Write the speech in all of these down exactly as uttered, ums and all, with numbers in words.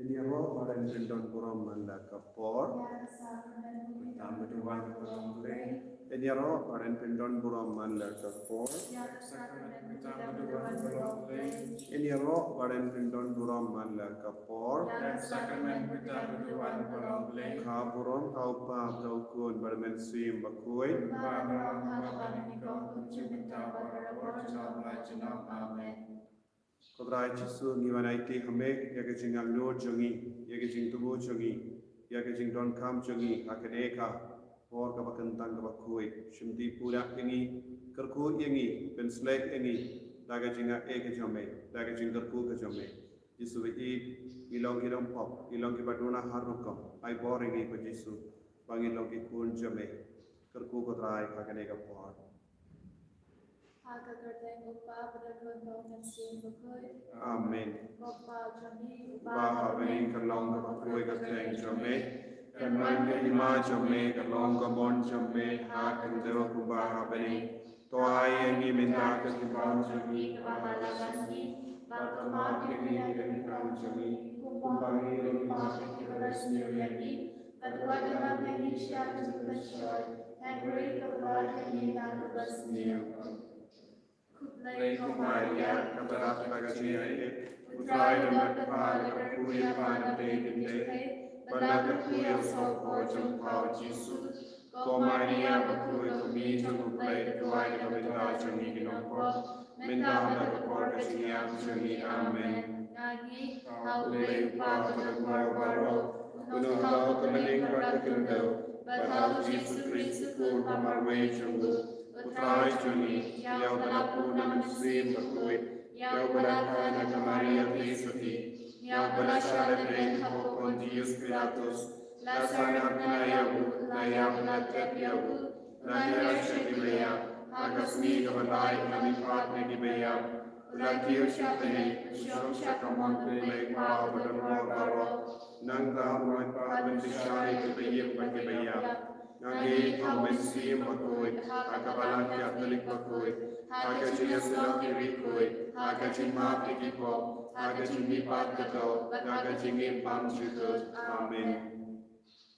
Ïaroh ba ren pyndon burom man la ka por. Tam ba dei wan ka long Blei. Ïaroh ba ren pyndon burom man la ka por. Ïaroh ba ren pyndon burom man la ka por. Ka burom ha u Kpa, ha u Khun bad ha u Mynsiem Bakhuid. Amen. Ko Trai Jisu, ngi wan aiti ha me ïa ka jingangnud jong ngi, ïa ka jingthmu jong ngi, ïa ka jingdonkam jong ngi ha kane ka por kaba kyntang kaba khuid. Shim dih pura ïa ngi, kyrkhu ïa ngi, pynshlur ïa ngi da ka jingaiei ka jong me, da ka jingkyrkhu ka jong me. Jisu, ngi long ki nongpop, ngi long kiba duna ha rukom. Ai bor ïa ngi ko Jisu ba ngi long ki khun jong me. Kyrkhu ko Trai ha kane ka por. Ha ka kyrteng u Kpa bad u Khun bad u Mynsiem Bakhuid. Amen. Ko Kpa jong ngi uba ha bneng, kan long kaba khuid ka kyrteng jong me. Kan wan ka hima jong me, kan long ka mon jong me ha ka khyndew kumba ha bneng. To ai ïa ngi mynta ka jingbam jong ngi kaba man la ka sngi. Bad to map ïa ngi ka jingkam jong ngi kumba ngi ruh ngi map ïa kiba sniew ïa ngi. Bad wat ïa ngi sha ka jingpynshoi, hynrei to pynlait ïa ngi na kaba sniew. Khublei ko Maria, kaba rat ha ka jingaiei, u Trai u don bad pha, la kyrkhu ïa pha na pdeng ki kynthei, bad la kyrkhu ïa u sohphoh jong pha u Jisu. Ko Maria bakhuid, ko kmie jong u Blei, to duwai ïa ngi na ka bynta jong ngi ki nongpop, mynta bad ha ka por ka jingïap jong ngi. Amen. Nga ngeit ha u Blei u Kpa Bakhuid baroh, u nongthaw ka bneng bad ka khyndew, bad ha u Jisu Khrist u Khun ba marwei jong u, u Trai jong ngi, ïa uba la pun na u Mynsiem Bakhuid, ïa uba la thait na ka Maria Theisotti, ïa uba la shah lehbeiñ hapoh Pontius Pilatus, la sangeh na ïa u, la ïap, la tep ïa u, la hiar sha kiba ïap, ha ka sngi kaba lai la mihpat na kiba ïap, u la kiew sha bneng, u shong sha ka mon u Blei Kpa uba don bor baroh. Nangta un wan pat ban bishar ïa kiba im bad kiba ïap. Nga ngeit ha u Mynsiem Bakhuid, ha ka Balang Katholik bakhuid, ha ka jingïasyllok ïa ki riewkhuid, ha ka jingmap ïa ki pop, ha ka jingmihpat ka doh, bad ha ka jingim bymjukut. Amen.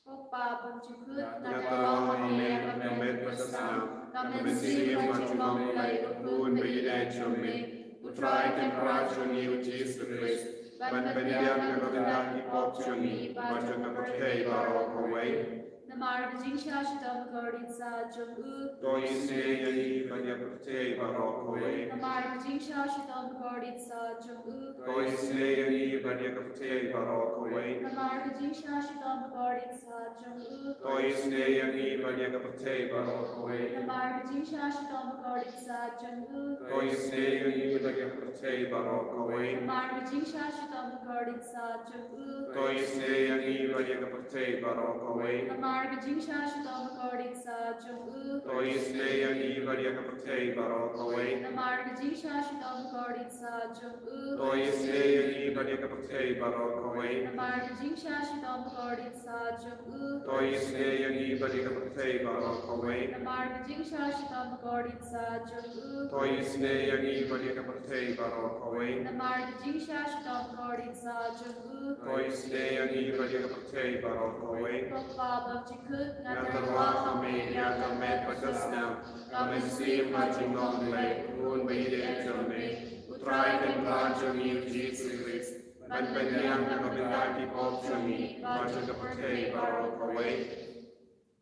Ko Kpa bymjukut, nga tyrwa ha me ïa ka met bad ka snam, ka mynsiem bad ka jingong U Blei, U Khun ba ïeit jong me, U Trai Kynrad jong ngi U Jisu Khrist, ban pynbiang na ka bynta ki pop jong ngi bad jong ka pyrthei baroh kawei. Namar ka jingshah shitom kordit sah jong u. To isynei ïa ngi bad ïa ka pyrthei baroh kawei. Namar ka jingshah shitom kordit sah jong u. To isynei ïa ngi bad ïa ka pyrthei baroh kawei. Namar ka jingshah shitom kordit sah jong u. To isynei ïa ngi bad ïa ka pyrthei baroh kawei. Namar ka jingshah shitom kordit sah jong u. To isynei ïa ngi bad ïa ka pyrthei baroh kawei. Namar ka jingshah shitom kordit sah jong u. To isynei ïa ngi bad ïa ka pyrthei baroh kawei. Namar ka jingshah shitom kordit sah jong u. To isynei ïa ngi bad ïa ka pyrthei baroh kawei. Namar ka jingshah shitom kordit sah jong u. To isynei ïa ngi bad ïa ka pyrthei baroh kawei. Namar ka jingshah shitom kordit sah jong u. To isynei ïa ngi bad ïa ka pyrthei baroh kawei. Namar ka jingshah shitom kordit sah jong u. To isynei ïa ngi bad ïa ka pyrthei baroh kawei. Namar ka jingshah shitom kordit sah jong u. To isynei ïa ngi bad ïa ka pyrthei baroh kawei. Ko Kpa bymjukut, nga tyrwa ha me ïa ka met bad ka snam, ka mynsiem bad ka jingong U Blei, U Khun ba ïeit jong me, U Trai Kynrad jong ngi U Jisu Khrist, ban pynbiang na ka bynta ki pop jong ngi bad jong ka pyrthei baroh kawei.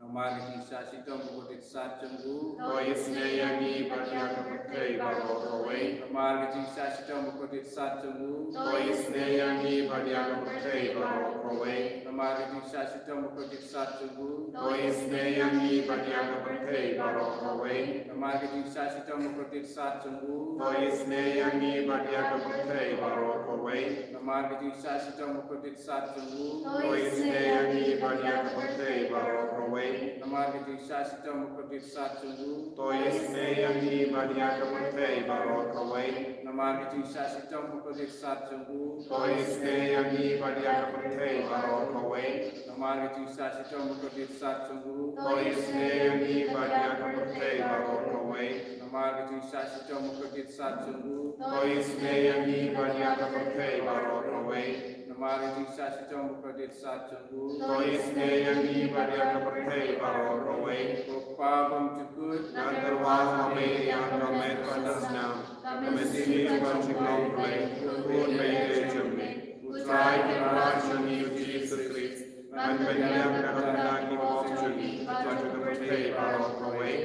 Namar ka jingshah shitom bakordit sah jong u. To isynei ïa ngi bad ïa ka pyrthei baroh kawei. Namar ka jingshah shitom bakordit sah jong u. To isynei ïa ngi bad ïa ka pyrthei baroh kawei. Namar ka jingshah shitom bakordit sah jong u. To isynei ïa ngi bad ïa ka pyrthei baroh kawei. Namar ka jingshah shitom bakordit sah jong u. To isynei ïa ngi bad ïa ka pyrthei baroh kawei. Namar ka jingshah shitom bakordit sah jong u. To isynei ïa ngi bad ïa ka pyrthei baroh kawei. Namar ka jingshah shitom bakordit sah jong u. To isynei ïa ngi bad ïa ka pyrthei baroh kawei. Namar ka jingshah shitom bakordit sah jong u. To isynei ïa ngi bad ïa ka pyrthei baroh kawei. Namar ka jingshah shitom bakordit sah jong u. To isynei ïa ngi bad ïa ka pyrthei baroh kawei. Namar ka jingshah shitom bakordit sah jong u. To isynei ïa ngi bad ïa ka pyrthei baroh kawei. Namar ka jingshah shitom bakordit sat jong u, to isynei ïa ngi bad ïa ka pyrthei baroh kawei. Ko Pa bymjukut, ngan kyrpad ha me ïa ka met bad ka snam, ka mynsiem bad ka jinglong Blei, ka bun bad ka jong me. U Trai Kynrad jong ngi U Jisu Khrist, ban pynïap na ka bynta ki pop jong ngi bad jong ka pyrthei baroh kawei.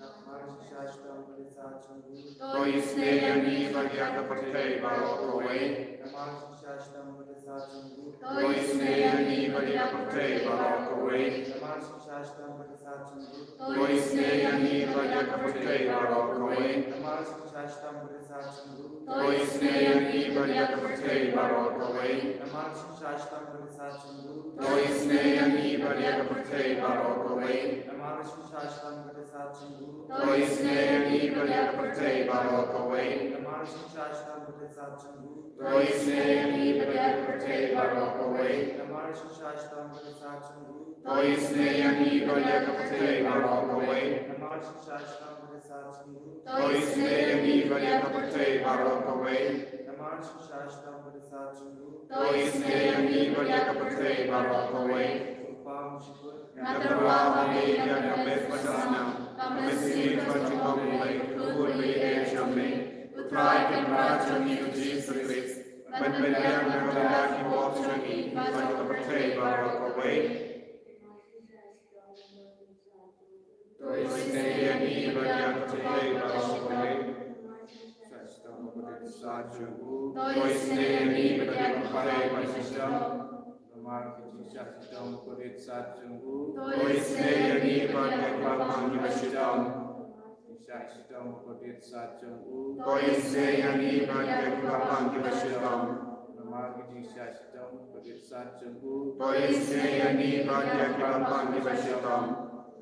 Namar ka jingshah shitom bakordit sat jong u, to isynei ïa ngi bad ïa ka pyrthei baroh kawei. Namar ka jingshah shitom bakordit sat jong u, to isynei ïa ngi bad ïa ka pyrthei baroh kawei. Namar ka jingshah shitom bakordit sat jong u, to isynei ïa ngi bad ïa ka pyrthei baroh kawei. Namar ka jingshah shitom bakordit sat jong u, to isynei ïa ngi bad ïa ka pyrthei baroh kawei. Namar ka jingshah shitom bakordit sat jong u, to isynei ïa ngi bad ïa ka pyrthei baroh kawei. Namar ka jingshah shitom bakordit sat jong u, to isynei ïa ngi bad ïa ka pyrthei baroh kawei. Namar ka jingshah shitom bakordit sat jong u, to isynei ïa ngi bad ïa ka pyrthei baroh kawei. Namar ka jingshah shitom bakordit sat jong u, to isynei ïa ngi bad ïa ka pyrthei baroh kawei. Namar ka jingshah shitom bakordit sat jong u, to isynei ïa ngi bad ïa ka pyrthei baroh kawei. Namar ka jingshah shitom bakordit sat jong u, to isynei ïa ngi bad ïa ka pyrthei baroh kawei. Ko Pa bymjukut, nga kyrpad ha me ïa ka met bad ka snam, ka mynsiem bad ka jinglong Blei, ka bun bad ka jong me. U Trai Kynrad jong ngi U Jisu Khrist, ban pynïap na ka bynta ki pop jong ngi bad jong ka pyrthei baroh kawei. To isynei ïa ngi bad ïa ka pyrthei baroh kawei. Shah shitom bakordit sat jong u, to isynei ïa ngi bad ïa ka pyrthei bashitom. Namar ka jingshah shitom bakordit sat jong u, to isynei ïa ngi bad ïa kiba pang kiba shitom. Jingshah shitom bakordit sat jong u, to isynei ïa ngi bad ïa kiba pang kiba shitom. Namar ka jingshah shitom bakordit sat jong u, to isynei ïa ngi bad ïa kiba pang kiba shitom.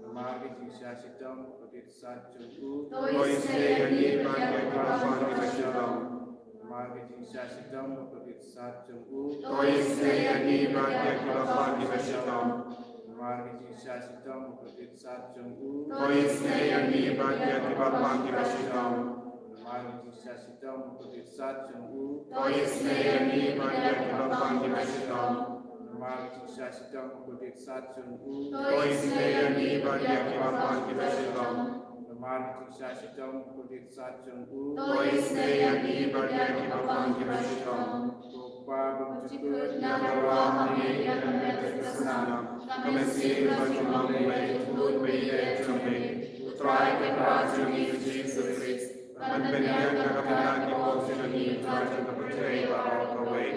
Namar ka jingshah shitom bakordit sat jong u, to isynei ïa ngi bad ïa kiba pang kiba shitom. Namar ka jingshah shitom bakordit sat jong u, to isynei ïa ngi bad ïa kiba pang kiba shitom. Namar ka jingshah shitom bakordit sat jong u, to isynei ïa ngi bad ïa kiba pang kiba shitom. Namar ka jingshah shitom bakordit sat jong u, to isynei ïa ngi bad ïa kiba pang kiba shitom. Namar ka jingshah shitom bakordit sat jong u, to isynei ïa ngi bad ïa kiba pang kiba shitom. Namar ka jingshah shitom bakordit sat jong u, to isynei ïa ngi bad ïa kiba pang kiba shitom. Ko Pa bymjukut, nga kyrpad ha me ïa ka met bad ka snam, ka mynsiem bad ka jinglong Blei, ka bun bad ka jong me. U Trai Kynrad jong ngi U Jisu Khrist, ban pynïap na ka bynta ki pop jong ngi bad jong ka pyrthei baroh kawei.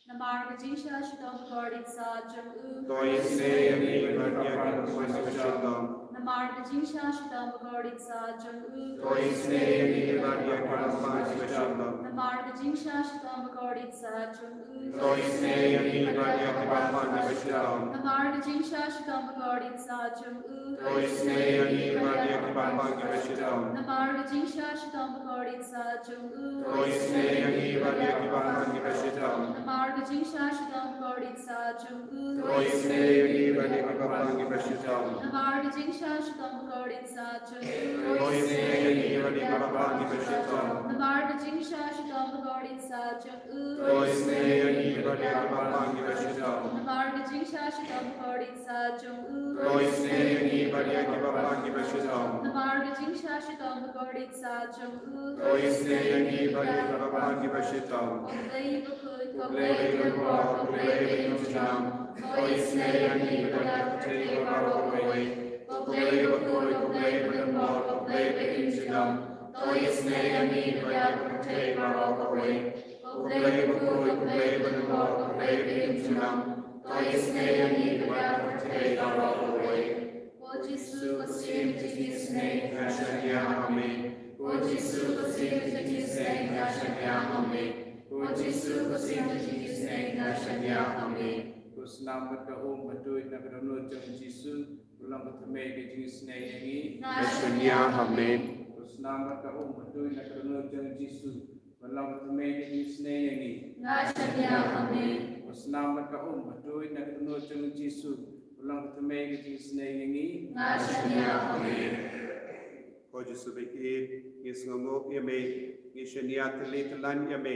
Namar ka jingshah shitom bakordit sat jong u, to isynei ïa ngi bad ïa kiba pang kiba shitom. Namar ka jingshah shitom bakordit sat jong u, to isynei ïa ngi bad ïa kiba pang kiba shitom. Namar ka jingshah shitom bakordit sat jong u, to isynei ïa ngi bad ïa kiba pang kiba shitom. Namar ka jingshah shitom bakordit sat jong u, to isynei ïa ngi bad ïa kiba pang kiba shitom. Namar ka jingshah shitom bakordit sat jong u, to isynei ïa ngi bad ïa kiba pang kiba shitom. Namar ka jingshah shitom bakordit sat jong u, to isynei ïa ngi bad ïa kiba pang kiba shitom. Namar ka jingshah shitom bakordit sat jong u, to isynei ïa ngi bad ïa kiba pang kiba shitom. Namar ka jingshah shitom bakordit sat jong u, to isynei ïa ngi bad ïa kiba pang kiba shitom. Namar ka jingshah shitom bakordit sat jong u, to isynei ïa ngi bad ïa kiba pang kiba shitom. Namar ka jingshah shitom bakordit sat jong u, to isynei ïa ngi bad ïa kiba pang kiba shitom. Ko Blei bakhuid, ko Blei ba donbor, ko Blei ba im junom, to isynei ïa ngi bad ïa ka pyrthei baroh kawei. Ko Blei bakhuid, ko Blei ba donbor, ko Blei ba im junom, to isynei ïa ngi bad ïa ka pyrthei baroh kawei. Ko Blei bakhuid, ko Blei ba donbor, ko Blei ba im junom, to isynei ïa ngi bad ïa ka pyrthei baroh kawei. Ko Jisu, ko Syiem ka jingisynei, nga shaniah ha me. Ko Jisu, ko Syiem ka jingisynei, nga shaniah ha me. Ko Jisu, ko Syiem ka jingisynei, nga shaniah ha me. Ko snam bad ka um ba tuid na ka dohnud jong u Jisu, ba long ka thymmei ka jingisynei ïa ngi, nga shaniah ha me. Ko snam bad ka um ba tuid na ka dohnud jong u Jisu, ba long ka thymmei ka jingisynei ïa ngi, nga shaniah ha me. Ko snam bad ka um ba tuid na ka dohnud jong u Jisu, ba long ka thymmei ka jingisynei ïa ngi, nga shaniah ha me. Ko Jisu ba ïeit, ngi sngewnguh ïa me, ngi shaniah tylli tyllan ïa me.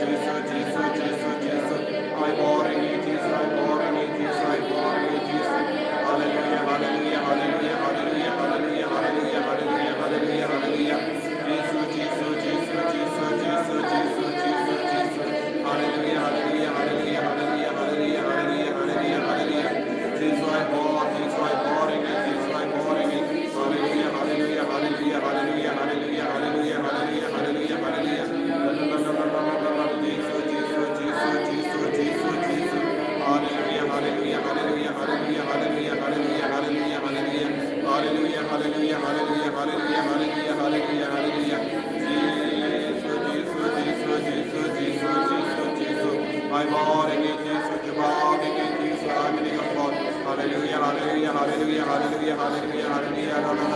Jisu, Jisu, Jisu, Jisu, Jisu. Ai bor ïa ngi Jisu, ai bor ïa ngi Jisu, ai bor ïa ngi Jisu. Haleluya, haleluya, haleluya, haleluya, haleluya, haleluya, haleluya, haleluya, haleluya. Jisu, Jisu, Jisu, Jisu, Jisu, Jisu, Jisu, Jisu. Haleluya, haleluya, haleluya, haleluya, haleluya, haleluya, haleluya, haleluya. Jisu ai bor, Jisu ai bor ïa ngi, Jisu ai bor ïa ngi. Haleluya, haleluya, haleluya, haleluya, haleluya, haleluya, haleluya, haleluya, haleluya. Jisu, Jisu, Jisu, Jisu, Jisu, Jisu. Haleluya, haleluya, haleluya, haleluya, haleluya, haleluya, haleluya, haleluya. Haleluya, haleluya, haleluya, haleluya, haleluya, haleluya, haleluya. Jisu, Jisu, Jisu, Jisu, Jisu, Jisu, Jisu. Ai bor ïa ngi Jisu, jubab ïa ngi Jisu, ai mini ka bor. Haleluya, haleluya, haleluya, haleluya, haleluya, haleluya.